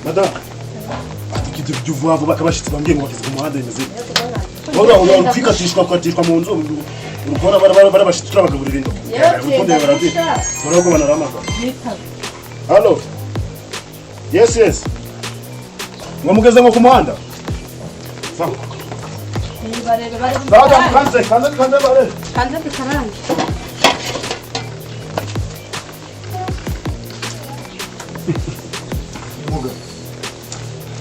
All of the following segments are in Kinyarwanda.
Madamu, ati ibyo vuba vuba, akabashitsi bambwiye ngo bageze ku muhanda, bimeze bite? Ura kwikatishwa kwatishwa mu nzu, urukora bara bashitsi, turabagaburira inda. Urukundo barabwira urabwo banaramagara. Hello, yes, ngo mugeze ngo ku muhanda. Sawa. Barebe bari. Sawa, kanze kanze kanze bare. Kanze dukarange. Muga.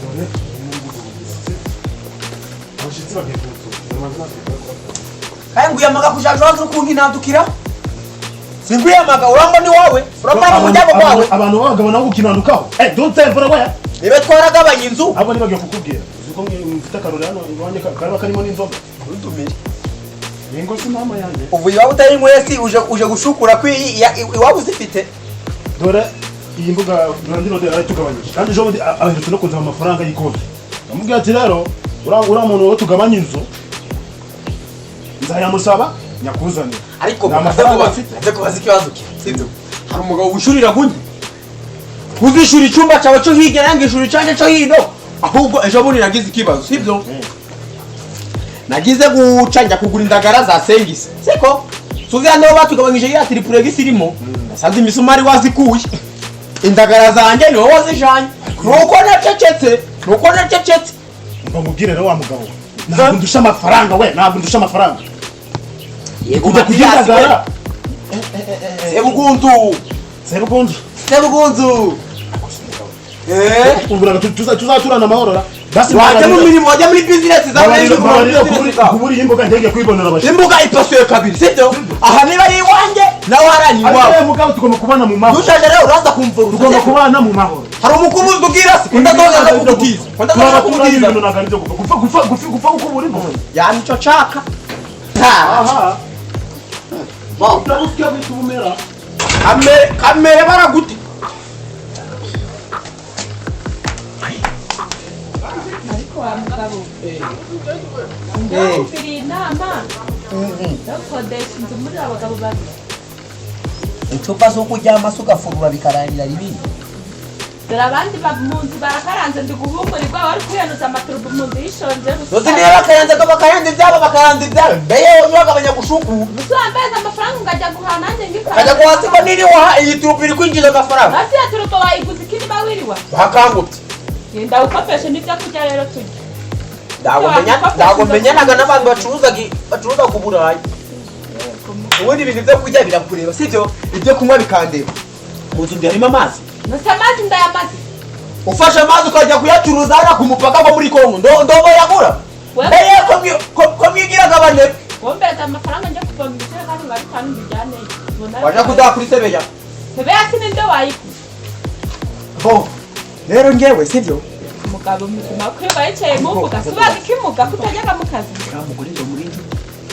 Dore abashitsi bagiye kunsura. Kandi nguyamaga kujaja waza ukunkinandukira, singuyamaga, uramba ni wawe, uramba mu muryango wawe. Abantu b'abagabo nabo gukinandukaho. Eh, don't tell for where. Niba twaragabanya inzu. Ahubwo nibagiye kukubwira. Uzi ko mfite akarori hano iwanjye kaba karimo n'inzoga. Utumire. Ningo si mama yanjye. Ubu iwaba utayinyweye, si uje gushukura ko iwaba uzifite. Dore iyi mbuga landlord yaratugabanyije. Kandi ejo bundi aherutse no kunzana amafaranga y'ikode. Ndamubwira ati rero uriya muntu wo tugabanya inzu nzayamusaba nyakuzanira. Ariko Nta mafaranga afite. nze kubaza ikibazo kimwe, sibyo? Hari umugabo wishurira gundi, uzishura icyumba cyawe cyo hirya, nange ishura icyanjye cyo hino. Ahubwo ejo bundi nagize ikibazo, sibyo? Nagize guca njya kugura indagara za sengisi, siko suziya nibo batugabanyije ya triplex irimo. Nasanze imisumari wazikuye, indagara zanjye niwo wazijanye, nuko nacecetse, nuko nacecetse. Ngo mubwire rero wa mugabo, ntabwo ndusha amafaranga we, ntabwo ndusha amafaranga. Yego. Kujya kurya indagara. Sebugunzu. Sebugunzu. Sebugunzu, eh. Uburaga tuzaturana amahoro ra. Basi. Wajya mu mirimo, wajya muri business zawe. Mbabarira kubura iyi mbuga ndege kwibonera abashyitsi. Imbuga ipasuye kabiri, sibyo? Aha niba ari iwanjye, nawe harani Ariko iwawe. we mugabo, tugomba kubana mu mahoro. Dushaje rero uraza kumvura. Tugomba kubana mu mahoro. Hari umukubuzi ubwira se kundazoza no kugutiza, kundazoza no Turabaturanyi, kugutiza. ibintu ntabwo ari ibyo gupfa gupfa gupfa gupfa gukubura imbuga. Yani icyo nshaka. Aha. Urabusya bita ubumera. Kamere kamere baragute. Ariko wa mugabo, ndakugiriye inama yo gukodesha inzu muri abagabo babiri. Icupa zo kuryama se ugafurura bikarangira ribindi. Dore abandi mu nzu barakaranze, ndi guhumurirwa wari kwiyanuza amaturubu mu nzu yishonje. Uzi niba bakayanze ko bakayanze ibyabo, bakayanze ibyabo mbeye ntibagabanya gushukura. Gusa wambaye amafaranga ngajya guhaha nanjye ngikara. Ukajya guhasi ko niriwaha iyi turupu iri kwinjiza amafaranga. Hasi ya turubo wayiguze iki niba wiriwa? Bakangutse. Genda ukopeshe n'ibyo kurya rero turya. Ntabwo menyanaga n'abantu bacuruzaga uburayi. Ubundi ibintu byo kurya birakureba, sibyo? Ibyo kunywa bikandeba. Mu nzu harimo amazi. Nose amazi ndayamaze. Ufashe amazi ukajya kuyacuruza hariya ku mupaka wo muri Kongo, ndobo yagura mbere yuko ko mwigiraga abanebwe. Wombereza amafaranga njya kuvoma ibijerekani nka bitanu mbijyaneyo. Waje kudaha kuri sebeya. Sebeya sininde wayiguze. Bo rero ngewe, sibyo? Umugabo muzima kwiba yicaye mu mbuga subaga ikimuga kutajyaga mu kazi. Uriya mugore ngo muri nzu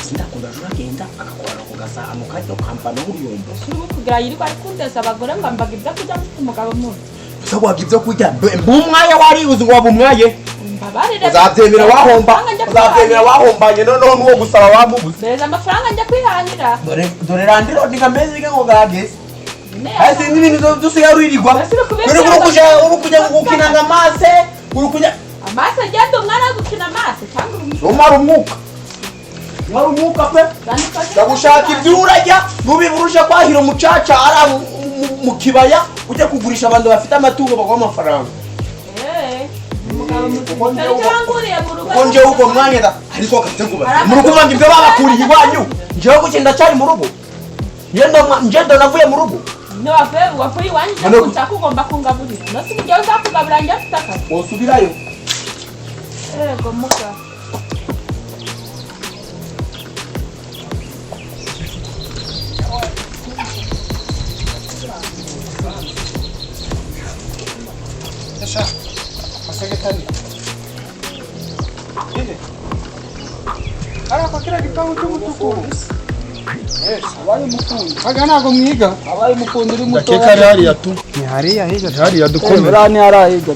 sindakunda, aje uragenda agakora ku gasahani kajya ukambana nk'uruyumbo. Uri kugira yirirwa ari kundeza abagore ngo mbaga ibyo kurya mfite umugabo mu nzu. Gusa waga ibyo kurya mbumwaya waribuze ngo waba umwaye. Mbabarire. Uzabyemera wahomba. Amafaranga njya Uzabyemera kwihangira. Wahombanye noneho n'uwo gusaba wamubuze. Mbereza amafaranga njya kwihangira. Dore landlord nkameze ngo gageze. Ne. Hasi n'ibintu dusigaye uririrwa. Ese uri kubeshya? Uri kujya gukina ngo amase uri kujya. Amaso agenda umwana ari gukina amaso cyangwa uri Umara umwuka, umara umwuka pe. Ndagushaka ibyo urajya nubiburusha kwahira umucaca ari mu kibaya, ujya kugurisha abantu bafite amatungo baguha amafaranga. Umugabo muzima Kuko utari icyo wanguriye mu rugo. Kuko njyewe ubwo mwanya da ariko gateguba mu rugo banga ibyo babakuriye iwanyu, njyewe gutya ndacyari mu rugo, njye ndo navuye mu rugo. Ne wavuye iwanyu ujya kunshaka ugomba kungaburira. Nose uburyo uzakugaburira njye afite akazi. Wosubirayo. Yego muga. Asekretari. Ine. Hariya kwa kiriya gipangu cy'umutuku. Abaye umukundi. Haga ntabwo mwiga. Abaye umukundi uri muto. Ndakeka ari hariya tu. Ni hariya hirya. Ni hariya dukomeye. Buriya ni hariya hirya.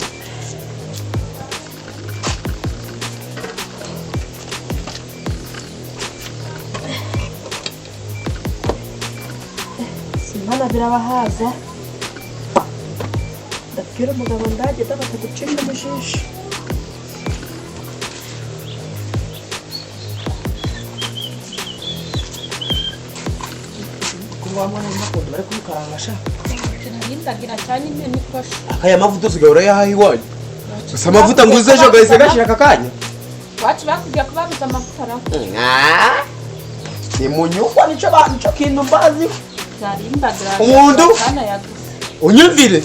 Simana birabahaza. Bwira umugabo ndagenda batagucisha mu jisho. Kuba wamwana n'amakunda bari kumukaranga sha. Ndagira cyane imena ifashe. Akaya mavuta usigaye urayahaha iwanyu? Gusa amavuta nguze ejo gahise gashira aka kanya. Wacu bakubwiye ko babuze amavuta ra. Ni munyukwa nico nico kintu mbazi. Zarindagira. Umuntu? Unyumvire.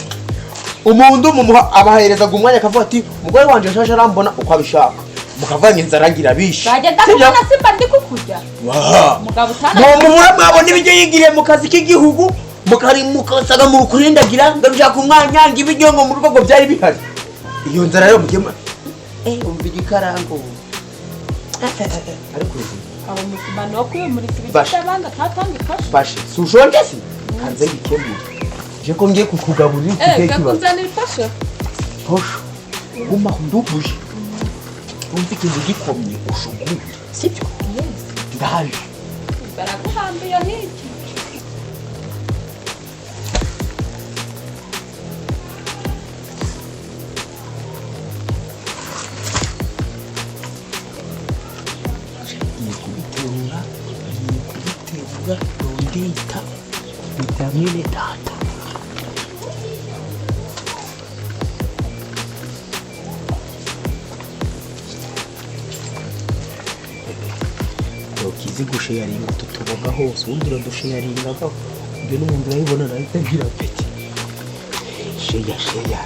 Umuntu mumuha abaherezaga umwanya akavuga ati umugore wanje ashaje arambona uko abishaka. Mukavanga inzara ngira bishe. Bagenda kubona simba ndi kukurya. Mugabo utana. Mumubura mwabona ibiryo yigiriye mu kazi k'igihugu mukari mukasaga mu kurindagira ngarushaka umwanya ngo ibiryo ngo mu rugo ngo byari bihari. Iyo nzara rero mugema umva igikarango. Ariko abo muzima no kwiyumurika ibiryo by'abandi atatanga ifashe. Bashe si ushonje se? Kanze ngikemure. Je ko ngiye kukugaburira iki kibazo. Kakuzanira ifashe. Posho. Guma ndubuje. Umva ikintu gikomye ushuguye. Sibyo? Ndaje. Baraguhambiye n'iki? Ngiye kubiterura ndondita vitamine data. Ukizi gusharinga utu tuboga hose ubundi uradusharinga ibyo n'umuntu urabibona nahita ngira peti. Sheya sheya.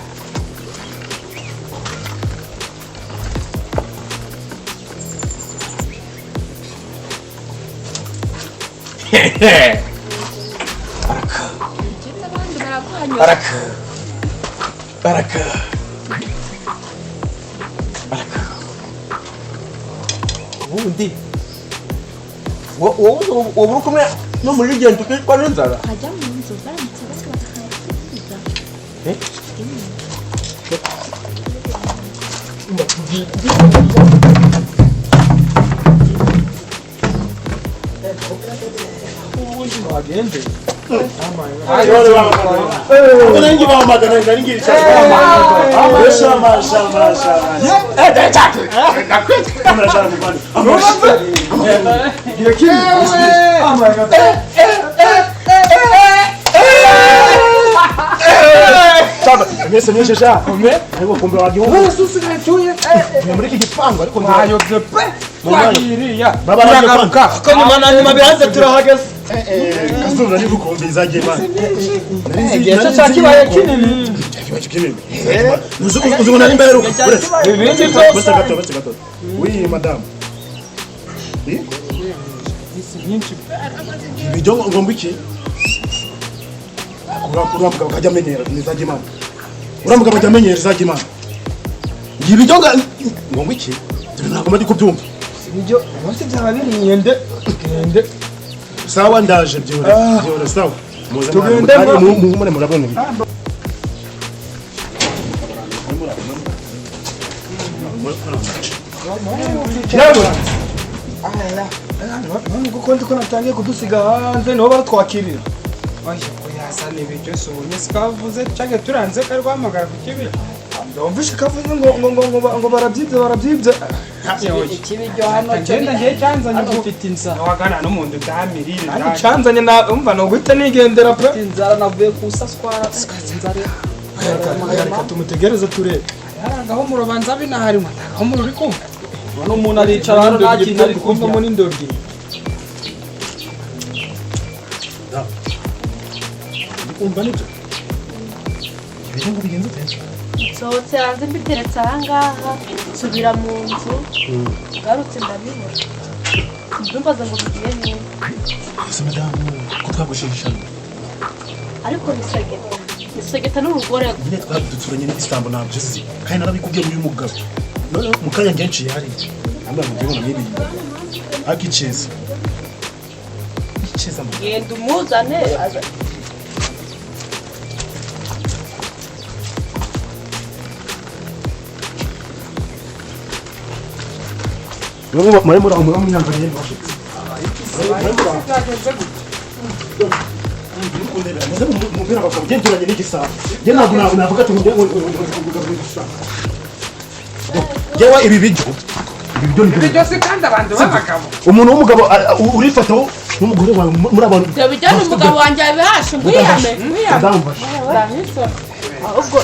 Baraka. Baraka. Baraka. Baraka. Ubundi wowe uri kumwe no muri rugendo ukitwa n'inzara. Ajya mu nzu baramutse bose. Wagende. Mwese mwese sha. Ariko kumbe wagihugu. Muri iki gipangu ariko mwayobye pe. Twagiriya. Turagaruka. Ko nyuma na nyuma biranze turahageze. Kazura ni gukombe izagiye bana. Igihe cyo cyakibaye kinini. Cyakibaye kinini. Uzi nari mberuka. Ibindi byose. Gato gato gato. Oui madame. Ibyo ngomba iki? Uramuga bakajya amenyera nizajya imana. Uramuga bakajya amenyera izajya imana. Ibyo ngomba iki? Ntabwo ndi kubyumva. Ibyo bose byaba biri ngende. Sawa ndaje byore. Byore sawa. Muze mwana murabona. None kuko ndi ko natangiye kudusiga hanze niho baratwakirira. Oya yazana ibiryo se ubonye sikavuze canke turanze karwamagara ku kibi. Ndumvishe kavuze ngo ngo ngo ngo barabyibye barabyibye. Ikibiryo hano cyo ngenda ngiye cyanzanye hano mfite inzara. Wagana n'umuntu utamirire. Nani cyanzanye na umva no guhita nigendera pe. Mfite inzara navuye kusaswara inzara. Reka tumutegereze turebe. Yaragaho mu rubanza binahari ngo mu ruri kumva. None umuntu aricara hano nta kintu ari kumva muri ndoryi. Ndikumva nibyo. Ibyo ngo bigenze ute? Nsohotse hanze mbiteretse aha ngaha nsubira mu nzu ngarutse ndabibura. Ndumvaza ngo bigiye neza. Ese madamu ko twagushishana? Ariko nisegeta. Nisegeta n'urugore. Nyine twaduturanye n'igisambo ntabyo uzi. Kandi narabikubwiye uyu mugabo. None mu kanya ngenshi yari. Namba mu gihe n'ibi. Akicheza. Icheza mu. Genda umuzane. Muri muri muri mwihangane bashitse. kundebera muze mubwira abagabo ugenderanye n'igisabo. Njye ntabwo navuga ati ngo ngo igisabo. Yewe, ibi biryo ni Ibiryo si kandi abantu b'abagabo. Umuntu w'umugabo urifataho n'umugore wawe muri abantu. Ibyo bijyana umugabo wanjye yabihashe, ngwiyame, ngwiyame. Ndamufashe. Ndahise ahubwo.